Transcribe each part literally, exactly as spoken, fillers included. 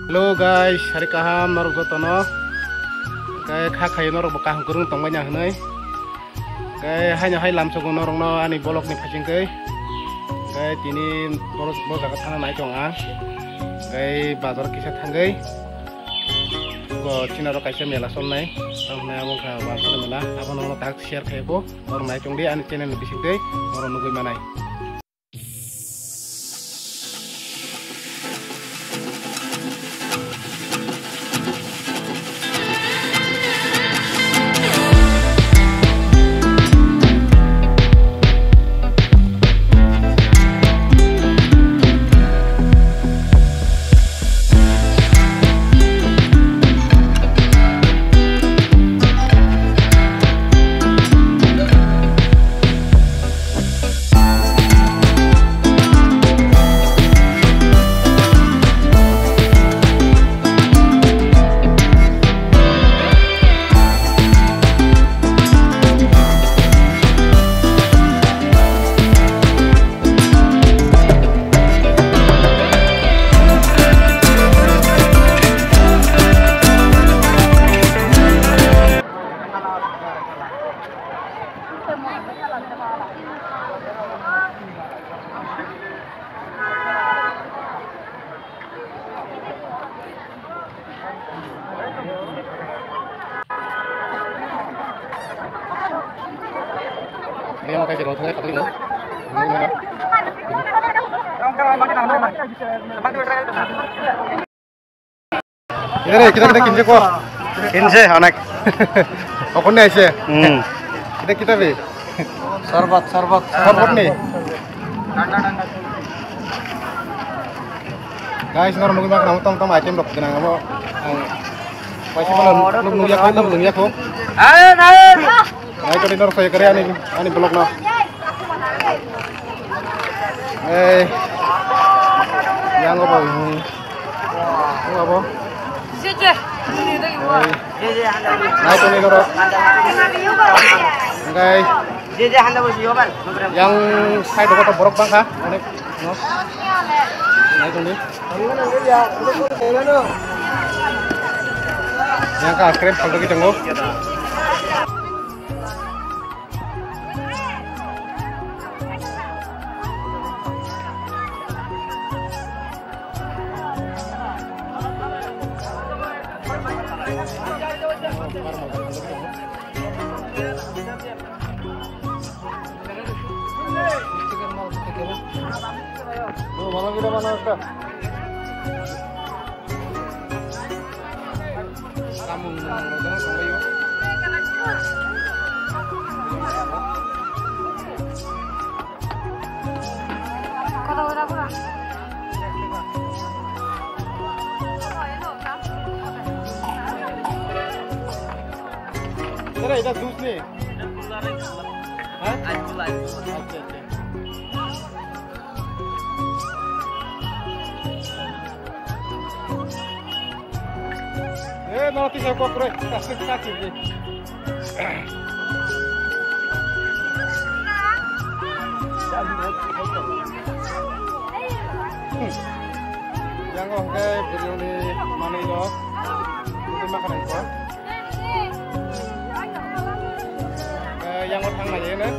Hello guys, sari kaham norok jotono. Khe kha khayo norok bo kaham kwrwng tongmani hinwi. Khe haino hai lamsogo norokno ani vlog ni phaisingtwi. Khe tini borok bo jaga thangna nai tong ang. Khe bazar kisa thangwi. Bo chini oro kaisa mela solnai. Tamo hinwi abo wngkha Wansukni mela. Abono norok tak share khai bo. Norok nai tongdi ani channel ni bisingtwi. Norok nugwi manai. Ini kita kita kinse ko. Kinse onek. Okon ni aise. Hmm. Kita kita be. Sarbat, sarbat. Sarbat ni. Guys, nor nunggu mak nang tong tong item rok kenang abo. Paisi pala nuk nuk ya ko, nuk nuk ya ko. Ayo, ayo. Nai to dinner saya kare ani ani vlog no. Eh. Yang apa ini? Yang apa? Jeje. Nai to ni doro. Enggak. Jeje handa bo siyo ban. Yang side ko borok bangkha. Onek. No. Nai to ni. Yang ka krim phalto ki tongo. Sir, ita juice ni? Ha? Acha, acha. Eh, no, tisa kokre, kasi kasi. Yang oke, video ni mani no. Ini makan apa? Eh, yang orang aja ya.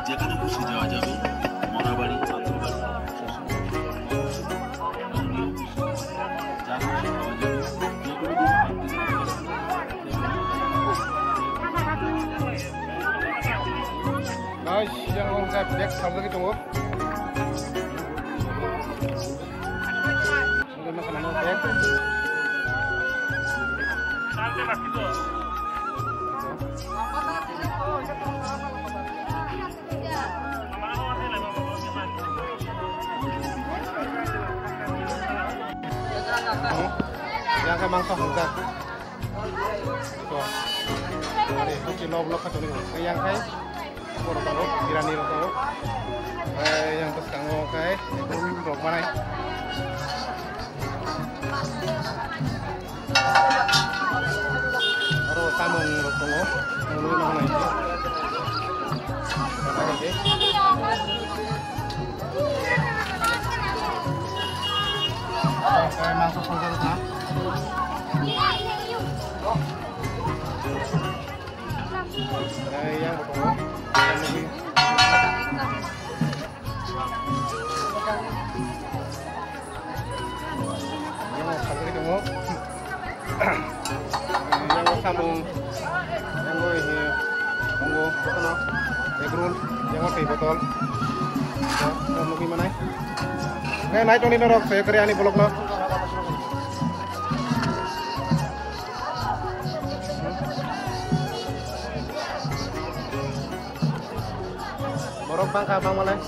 যেখানে খুশি যাওয়া যাবে, মরাবাড়ি, চাঁদপুর বাড়ি। Guys, yang wng kha bag sarjagwi tongo. Bag. Yang khe mangso hamjak. To. Ani, buki log log kha tongwi. Yang khe. Borok tongo, birani rok tongo. Eh, yang bwskango khe, rok manai. Aro samung rok tongo. Nugwi mano nai. Oke, mangso songkha rok na. Eh, yang rok tongo. Yang salai tongo. Yang samung. Yang bo ini. Yang bo kono. Egg roll. Yang bo tei botol. Yang mungkin mana? Eh, naik tong di norok. Saya kari ani vlog no. Borok bangkha bangmalai.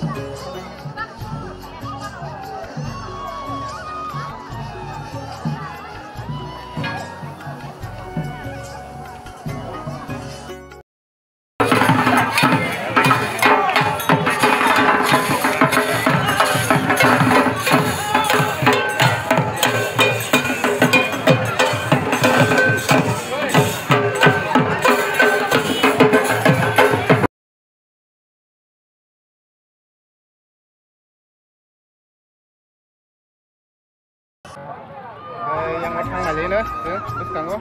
Eh, yang thang nai le na, eh, bwskango.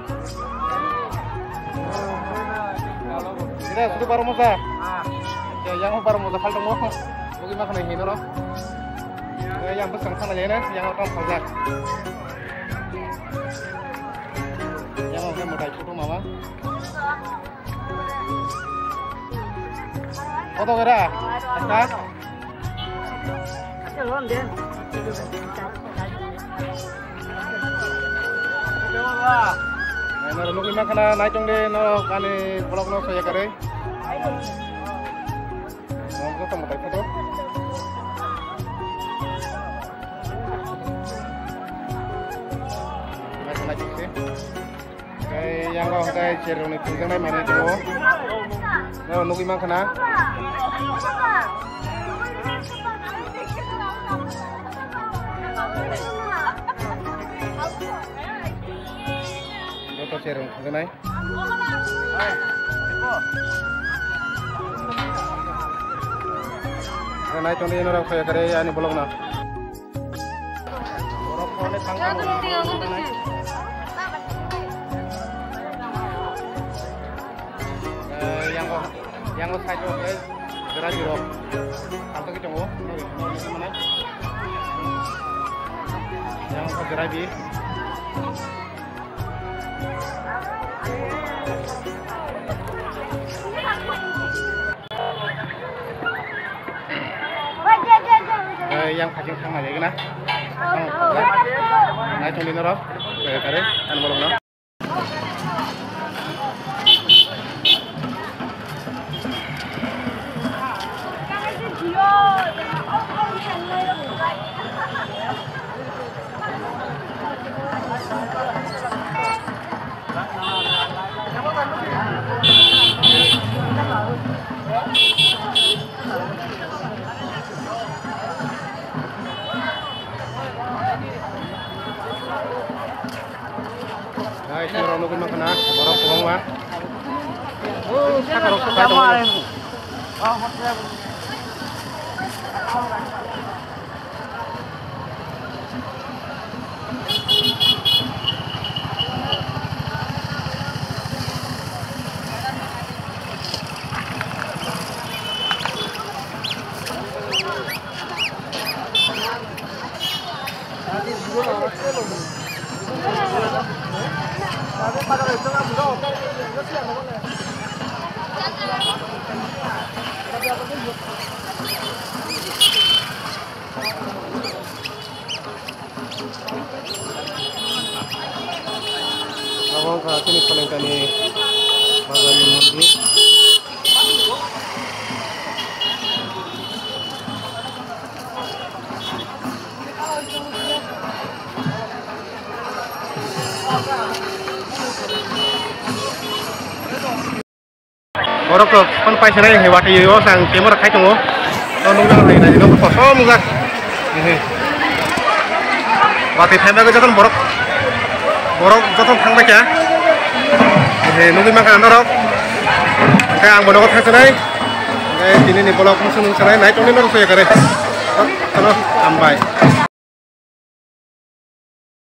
Ida sudu baro moja. Ya, yang baro moja khal tongo. Bugi ma khna hino ro. Eh, yang bwskang thang nai le na, yang thang khaljak. Yang oke motai photo mama. Koto kera? Ekta? Norok nugwi mankha na, naichong de norok ani vlog no soya karwi. Norok joto mwtai photo. Naichong naichong se. Tei yang rok hwnkhe cherrokni thwngjaknai manwi tongo. Norok nugwi mankha na? Joto cherrokni thwngjaknai. Nai tongdi norok soya kare ani vlog no. Eh, yang, yang side o, eh, jera jero. Alto ki tongo, nori, nori, nori, mana? Yang jera bi. Eh, yang phajing thang nai na. Nai tongdi norok. Eh, kare, an bolong no. Guys, norok nugwi mankha na, borok kwbangma. Saka rok saka tongmani. Abo wngkha chini Phalengkani bazarni mondir. Borok rok phone paisa nai hai watwi o sang camera khai tongo. O nukjak nai nai no kosom nukjak. Ehe. Watwi phai bagwi jotono borok, borok jotono thang bai kha. Ehe, nugwi mankha norok. Hwnkhe ang bo nogo thang sanai. Hwnkhe tini ni vlog nung sanai nai tongni norok soya kare. Ano hambai.